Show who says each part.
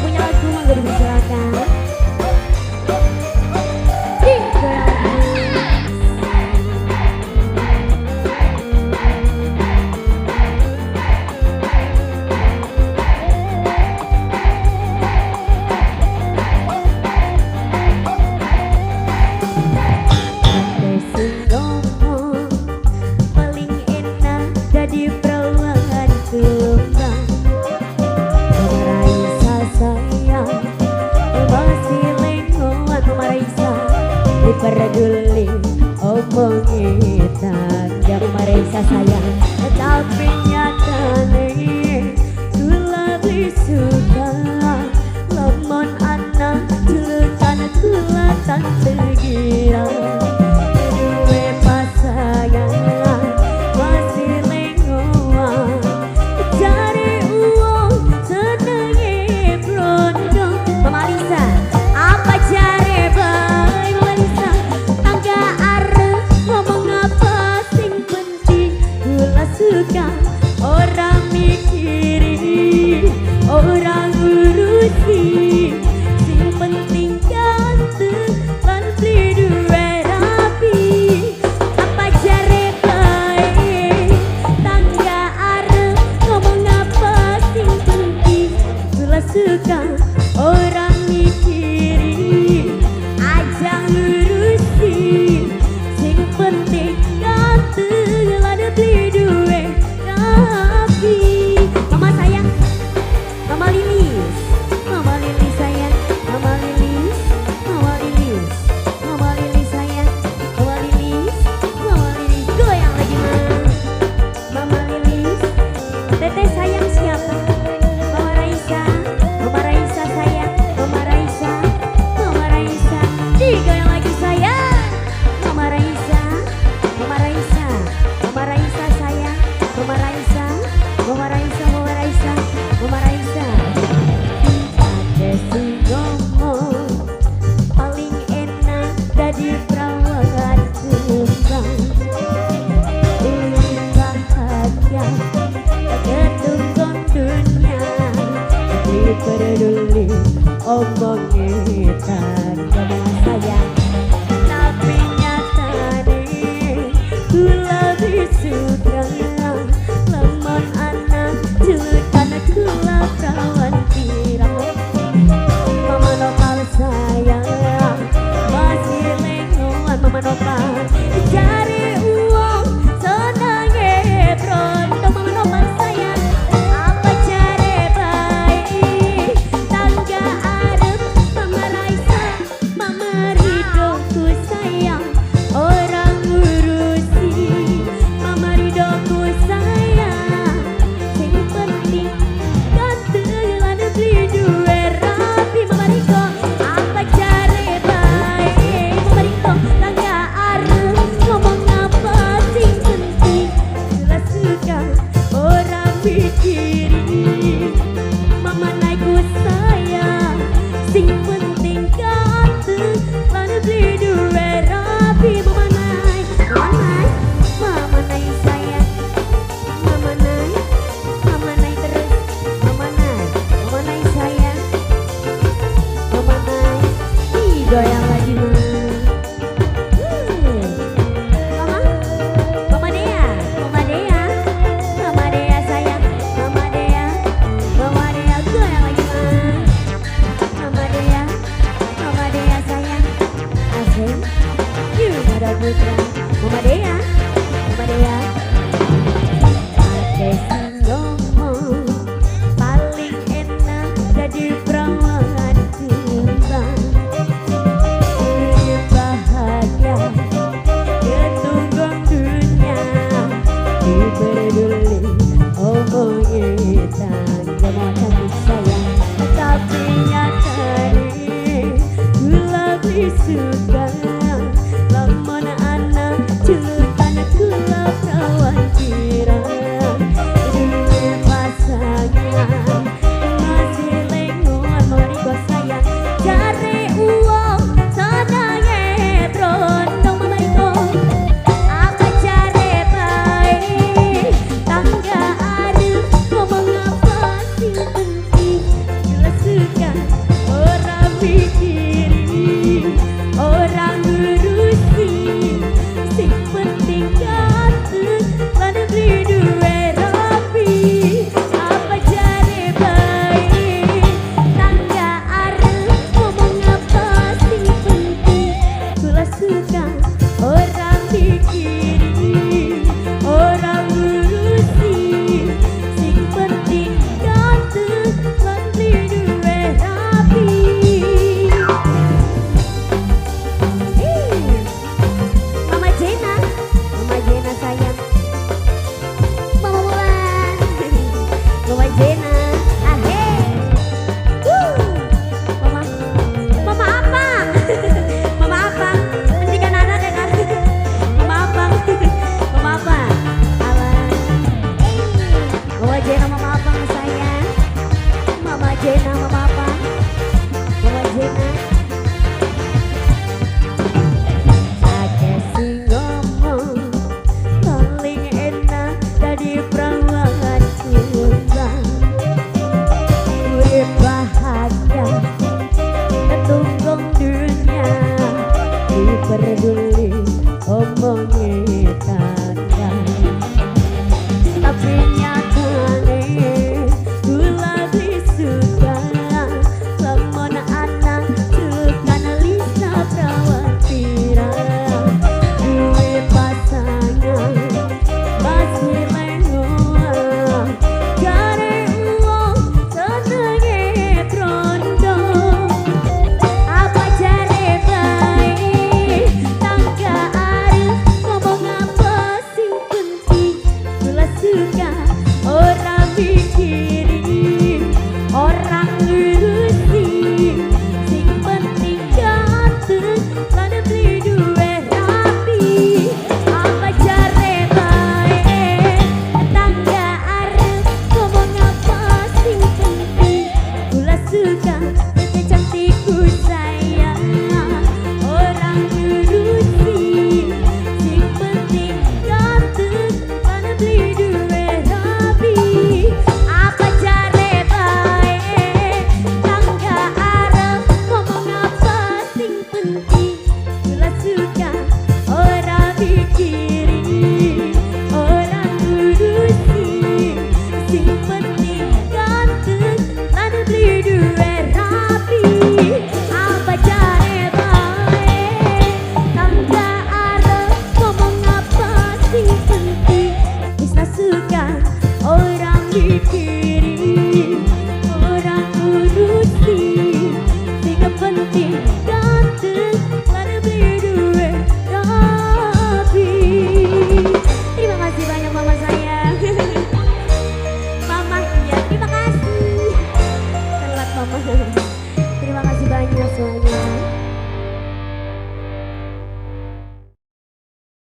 Speaker 1: Punya lagu, monggo dipersilakan. Digoyang lagi. Ate sing ngomong paling enak jadi perawan kembang. Mama Raisa sayang, masih lengoan. Mama Raisa diperduli omongi tangga. Mama Raisa sayang, tapi nyatane kula lebih suka lamun anak julukan kula Tante Gira. Duwe pasangan masih lengoan, cari uang senenge blondo. Mama Lisa, apa jare bae? Mama Lisa, tangga arep ngomong apa, sing penting kula suka, ora mikiri, ora ngurusi, sing penting ganteng lan beli duwe rapi. Apa jare bae, tangga arep ngomong apa, sing penting kula suka, ora mikiri, aja ngurusi, sing penting ganteng lan beli duwe rapi. Mama sayang, Mama Lilis, Mama Lilis sayang, Mama Lilis, Mama Lilis, Mama Lilis sayang, Mama Lilis, Mama Lilis, goyang lagi ma. Mama Lilis, Teteh sayang siapa? Mama Raisa, Mama Raisa sayang, Mama Raisa, Mama Raisa, digoyang lagi sayang. Mama Raisa, Mama Raisa, Mama Raisa sayang, Mama Raisa, Mama Raisa, Mama Raisa, Mama Raisa. Ate sing ngomong paling enak jadi perawan kembang. Lebih bahagia ketunggon dunia, lebih peduli omongi tangga sayang, tapi nyatane ku lebih suka lamun anak julukan kula perawan pirang. Mama Nopal sayang, masih lengoan. Mama Nopal, cari uang senange bronto. Mama Nopal sayang, apa jare bae, tangga arep. Mama Raisa, Mama Ridho ku sayang, ora ngurusi. Mama Ridho ku sayang, sing penting ganteng lan beli duwe rapi. Mama Riko, apa jare bae? Mama Riko, tangga arep ngomong apa, sing penting jelas suka, ora mikiri. Mama naikku sayang, sing penting ganteng lan beli duwe rapi. Mama Nai, Mama Nai, Mama Nai sayang, Mama Nai, Mama Nai terus, Mama Nai, Mama Nai sayang, Mama Nai, digoyang lagi ma. Mama, Mama Dea, Mama Dea, Mama Dea sayang, Mama Dea, Mama Dea goyang lagi ma. Mama Dea, Mama Dea sayang, Asem, Yunada Putra, Mama Dea, Mama Dea. Ate sing ngomong paling enak jadi perawan kembang. Lebih bahagia ketunggon dunia, diperduli omongi tangga. Mau cantik sayang, tapi nyatane ku lebih suka lamun anak Suka.